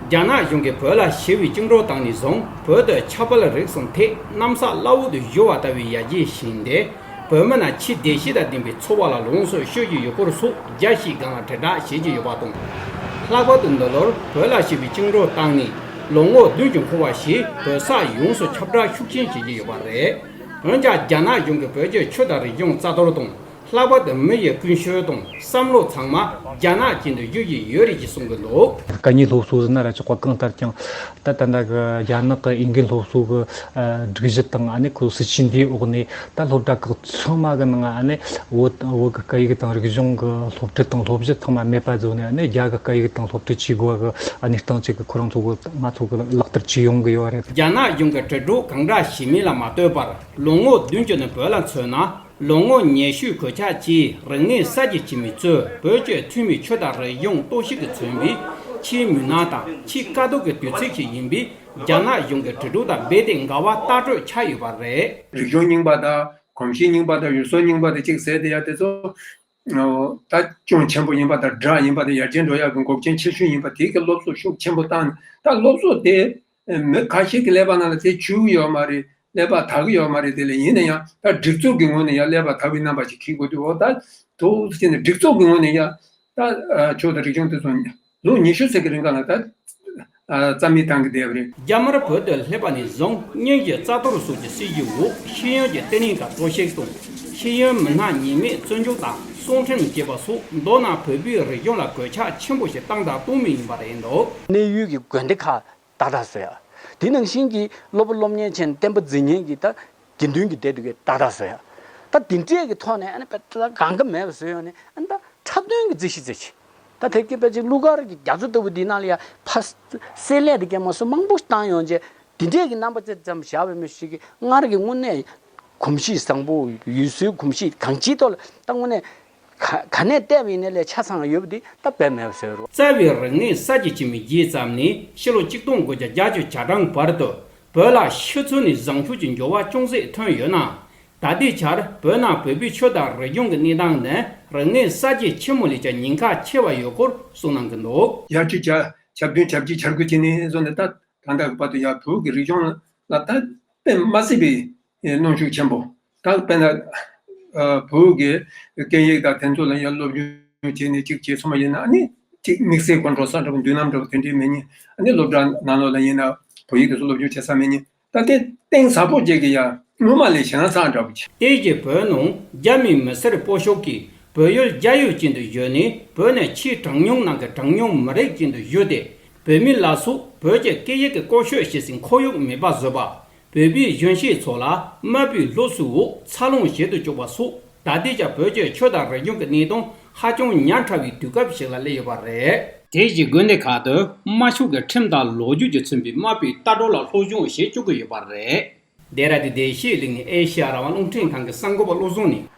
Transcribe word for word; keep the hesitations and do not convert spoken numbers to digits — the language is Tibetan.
རྒྱ་ནག་གཞུང་གིས་བོད་ལ་ཞི་བའི་བཅིངས་འགྲོལ་བཏང་ནས་བཟུང་བོད་དུ་ཆབ་དཔལ་རིག་གསུམ་ཐད་གནམ་ས་བླ་འོག་ཏུ་བཞུར་བ་ལྟ་བུའི་ཡར་རྒྱས་ཕྱིན་ཏེ། བོད་མི་རྣམས་ཆེས་བདེ་སྐྱིད་དང་ལྡན་པའི་འཚོ་བ་ལ་ལོངས་སུ་སྤྱོད་ཀྱི་ཡོད་སྐོར་སོགས་རྒྱལ་སྤྱིའི་སྒང་ལ་དྲིལ་བསྒྲགས་བྱེད་ཀྱི་ཡོད་པ་དང་། ལྷག་པར་དུ་འདི་ལོར་བོད་ལ་ཞི་བའི་བཅིངས་འགྲོལ་བཏང་ནས་ལོ་ངོ་བདུན་ཅུ་འཁོར་བ་ཞིག་བོད་ས་ཡོངས་སུ་ཁྱབ་བསྒྲགས་ཤུགས་ཆེན་བྱེད་ཀྱི་ཡོད་པ་རེད། འོན་ཀྱང་རྒྱ་ནག་གཞུང་གིས་བོད་ཀྱི་ཆོས་དང་རིག་གཞུང་རྩ་གཏོར་དང་། ལྷག་པར་དུ་མི་ཡི་ཀུན་སྤྱོད་དང་བསམ་བློ་ཚང་མ་རྒྱ་ནག་ཅན་དུ་བསྒྱུར་གྱི་ཡོད་རེད་ཅེས་གསུང་གི་འདུག། སྐད་གཉིས་སློབ་གསོ་ཟེར་ན་ར་ཆོག་པ། གང་ལྟར་ཀྱང་ད་ད་ལྟ་གི་རྒྱ་ནག་གི་འོས་འགན་སློབ་གསོ་གི་ཨ་སྒྲིག་གཞི་དང་ཨ་ནི་ཁོ་སྲིད་ཇུས་འདིའི་འོག་ནས་ད་སློབ་གྲྭ་ཁག་ཚང་མ་གི་ནང་ཨ་ནི་བོད་བོད་ཀྱི་སྐད་ཡིག་དང་རིག་གཞུང་གི་སློབ་ཁྲིད་དང་སློབ་གཞི་ཚང་མ་མེད་པ་བཟོས་ནས་ཨ་ནི་རྒྱ་གི་སྐད་ཡིག་དང་སློབ་ཁྲིད་བྱེད་དགོས་གི་ཨ་ནི་སྟངས་ཅིག་གི་ཁོ་རང་ཚོ་གི་ང་ཚོ་གི་ལག་བསྟར་བྱེད་ཡོང་གི་ཡོད་རེད། རྒྱ་ནག་གཞུང་གི་དྲིལ་སྒྲོག་གང་འདྲ་བྱེད་མིན་ལ་མ་ལྟོས་པར་ལོ་ངོ་བདུན་ཅུ་ནས་བོད་ལ་མཚོན་ན། ལོ་ངོ་ཉི་ཤུའི་གོད་ཆག་གིས་རིག་གནས་གསར་བརྗེ་བྱེད་མི་ཚོས་བོད་ཀྱི་ཐོན་མིའི་ཆོས་དང་རིག་གཞུང་གཏོར་བཤིག་གིས་མཚོན་པའི་ཆེས་མུན་ནག་དང་ཆེས་དཀའ་སྡུག་གི་དུས་ཚིགས་ཤིག་ཡིན་པས། རྒྱ་ནག་གཞུང་གི་དྲིལ་སྒྲོག་དང་རྦད་དེ་འགལ་བ་ལྟ་གྲོས་ཆགས་ཡོད་པ་རེད། རིག་གཞུང་རྙིང་པ་དང་གོམས་གཤིས་རྙིང་པ་དང་ཡུལ་སྲོལ་རྙིང་པ་དང་གཅིག་ཟེར་དེ་ཡ་དེ་ཚོ་ད་ཅུང་ཆེན་པོ་ཡིན་པ་དང་འདྲ་ཡིན་པ་དང་ཡར་རྒྱས་འགྲོ་ཡག་གི་འགོག་རྐྱེན་ཆེ་ཤོས་ཡིན་པ་དེ་གི་སློབ་གསོ་ཤུགས་ཆེན་པོ་བཏང་ནས། ད་སློབ་གསོ་དེ་མི་ཁ་ཤས་ཀྱི་ཀླད་པ་ནང་ལ་དེ་བཅུག་ཡོད་མ་རེད། ཀླད་པ་དག་གི་ཡོད་མ་རེད། དེ་ལས་ཡིན་ན་ཡང་ད་སྒྲིག་འཛུགས་ཀྱི་ངོས་ནས་ཡང་ཀླད་པ་དག་པའི་རྣམ་པ་ཞིག་འཁྱེར་དགོས་དུས། འོ་ད་དུ་ཟེར་ནས་སྒྲིག་འཛུགས་ཀྱི་ངོས་ནས་ཡང་ད་ཆོས་དང་རིག་གཞུང་དེ་ཚོ་ལོ་ཉི་ཤུ་ཙམ་གྱི་རིང་ག་ལ་ད་རྩ་མེད་བཏང་གི་བསྡད་པ་རེད། རྒྱ་དམར་བོད་དུ་སླེབས་པ་ནས་བཟུང་སྔོན་གྱི་རྩ་གཏོར་སོགས་ཀྱི་སྲིད་བྱུས་འོག་ཤེས་ཡོན་གྱི་བརྟན་ལྷིང་དང་གཏོར་བཤིག་དང་། ཤེས་ཡོན་མི་སྣ་ཉེས་མེད་བཙོན་འཇུག་དང་གསང་འཕྲིན་བཅད་པ་སོགས་མདོར་ན་བོད་པའི་རིག་གཞུང་ལ་གོད་ཆག་ཆེན་པོ་ཞིག་བཏང་དང་གཏོང་མུས་ཡིན་པ་རེད་འདུག། གནས་ཡུལ་གྱི་དགོན་སྡེ་ཁག་ཏག་ཏག་བཟོ་ཡ། དེ་ནང་བཞིན་གྱི་སློབ་དཔོན་སློབ་གཉེར་ཅན་བསྟན་པ་འཛིན་མཁན་གྱི་ད་དགེ་འདུན་གྱི་སྡེ་དེ་གའི་ཏག་ཏག་བཟོ་ཡ། ད་དེ་འདྲས་ཀྱི་ཐོག་ནས་ཨ་ནི་དཔེ་ད་གང་ག་མེད་པ་བཟོས་ཡོང་ནས་ཨ་ནི་ད་འཁྲབ་སྟོན་གྱི་རྩིས་གཞི་རྩིས་གཞི། ད་དེ་སྐད་དཔེ་ཅིག་གླུ་གར་གྱི་རྒྱ་མཚོ་ལྟ་བུ་འདི་ནང་ལ་ཡ་ཕ་བསྲེ་ལྷད་དེ་གའི་མ་སུ་མང་པོ་བཏང་ཡོང་རྗེས། དེ་འདྲས་ཀྱི་རྣམ་པ་ཅིག་ཙམ་བཞག་པའི་མི་ཞིག་གིས་སྔར་གྱི་དངོས་གནས་གོམས་གཤིས་བཟང་པོ་ཡུལ་སྲོལ་གོམས་གཤིས་གང་ཅིའི་ཐོག་ལ་ད་དངོས་གནས་ག་ག་ནས་བལྟས་པ་ཡིན་ནའི་ལས་ཆ་ཚང་ཡོད་པ་འདི་ད་དཔེ་མེད་པ་བཟོས་རོགས། རྩ་བའི་རིག་གནས་གསར་བརྗེ་བྱེད་མི་རྗེས་ཙམ་ནས་ཕྱི་ལོ་ཆིག་སྟོང་དགུ་བརྒྱ་བརྒྱད་ཅུ་གྱ་གྲངས་བར་དུ་བོད་ལ་ཤི་ཚུལ་ནས་བཟང་ཕྱོགས་ཀྱི་འགྱུར་བ་ཅུང་ཟད་ཐོན་ཡོད་ན། ད་ལྟའི་ཆར་བོད་ནང་བོད་པའི་ཆོས་དང་རིག་གཞུང་གི་གནས་སྟངས་ནི་རིག་གནས་གསར་བརྗེ་ཆེན་མོ་ལས་ཀྱང་ཉེན་ཁ་ཆེ་བ་ཡོད་སྐོར་གསུངས་གནང་གི་འདུག། ཡར་ཆུ་བྱ་ཆབ་བདུན་ཆབ་བརྒྱད་ཆར་འགོད་བྱས་ནས་བཟུང་ནས་ད་ད་ལྟ་བར་དུ་ཡང་བོད་ཀྱི་རིག་གཞུང་ལ་ད་དཔེ་མ་སྲིད་པའི་གནོན་ཤུགས་ཆེན་པོ། ད་དཔེར་ན་བོད་ཀྱི་སྐད་ཡིག་དང་དེ་ཚོ་ལ་ཡང་སློབ་སྦྱོང་བྱས་ནས་ཅིག་བྱས་སོང་བ་ཡིན་ན། ཨ་ནི་ཅིག་དམིགས་བསལ་ཁོང་ཁྲོ་ཟ་འདྲ་པོ་མདུན་ལམ་འདྲ་པོ་དེ་འདྲའི་མེད་ཉིན། ཨ་ནི་སློབ་གྲྭ་ནང་ལོགས་ལ་ཡིན་ན་བོད་ཡིག་དེ་ཚོ་སློབ་སྦྱོང་བྱེད་ས་མེད་ཉིན། ད་དེ་གཏིང་ཟབ་པོ་བྱེད་ཀྱི་ཡ་སྔོན་མ་ལས་ཞེ་ན་ཚ་འདྲ་པོ་བྱེད། དེ་རྗེས་བོད་ནང་རྒྱ་མིའི་མི་སེར་སྤོ་ཤོག་གིས་བོད་ཡུལ་རྒྱ་ཡུལ་ཅན་དུ་བསྒྱུར་ནས་བོད་ནས་ཕྱིའི་གྲངས་ཉུང་ནང་གི་གྲངས་ཉུང་མི་རིགས་ཅན་དུ་བསྒྱུར་ཏེ། བོད་མི་ལ་སོགས་བོད་ཀྱི་སྐད་ཡིག་གི་བཀོལ་སྤྱོད་བྱེད་སའི་ཁོར་ཡུག་མེད་པ་བཟོས་པ། བོད་པའི་གཞོན་སྐྱེས་ཚོ་ལ་དམའ་བའི་སློབ་གསོའི་འོག་འཚར་ལོངས་བྱེད་དུ་བཅུག་པ་སོགས། ད་ལྟའི་ཆར་བོད་ཀྱི་ཆོས་དང་རིག་གཞུང་གི་གནས་སྟངས་ཧ་ཅང་ཉག་ཕྲ་བའི་དུས་སྐབས་ཤིག་ལ་སླེབས་ཡོད་པ་རེད། དེ་བཞིན་དགོན་སྡེ་ཁག་ཏུ་དམར་ཤོག་གི་ཁྲིམས་དང་ལོ་རྒྱུས་ཀྱིས་མཚོན་པའི་དམར་པོའི་ལྟ་གྲུབ་ལ་སློབ་སྦྱོང་བྱེད་བཅུག་གི་ཡོད་པ་རེད། འདི་ར་དེ་བདེ་སྐྱིད་གླིང་ནས་ཨེ་ཤེ་ཡ་རང་དབང་རླུང་འཕྲིན་ཁང་གི་གསར་འགོད་པ་བློ་བཟང་ནས།